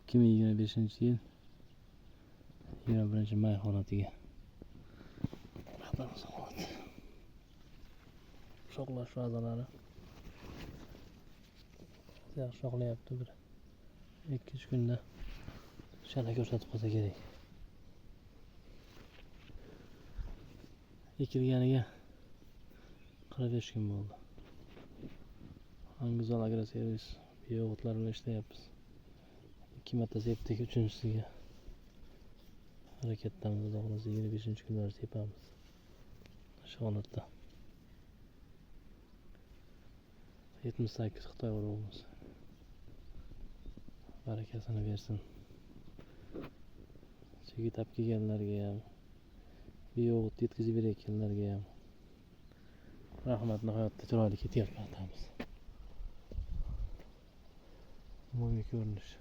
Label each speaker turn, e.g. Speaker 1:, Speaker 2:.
Speaker 1: 2025 yil 21 may holatiga. Rahbarimiz holat. Shoxlash fazalari. Yaxshi shoxlayapti bir. 2-3 kunda shala ko'rsatib qolsa kerak. Ekilganiga 45 kun bo'ldi. Angizol agroservis bio'g'itlar bilan ishlayapmiz. 2 marta sepdik, uchinchisiga harakatdamiz. Xudo xohlasa 25 kunlar sepamiz. Shu holatda. 78 Xitoy urug'imiz. Barakasini bersin. Chigit olib kelganlarga ham, bio'g'it yetkazib berayotganlarga ham rahmat. Nihoyatda chiroyli ketyapti atamiz. Umumiy ko'rinish.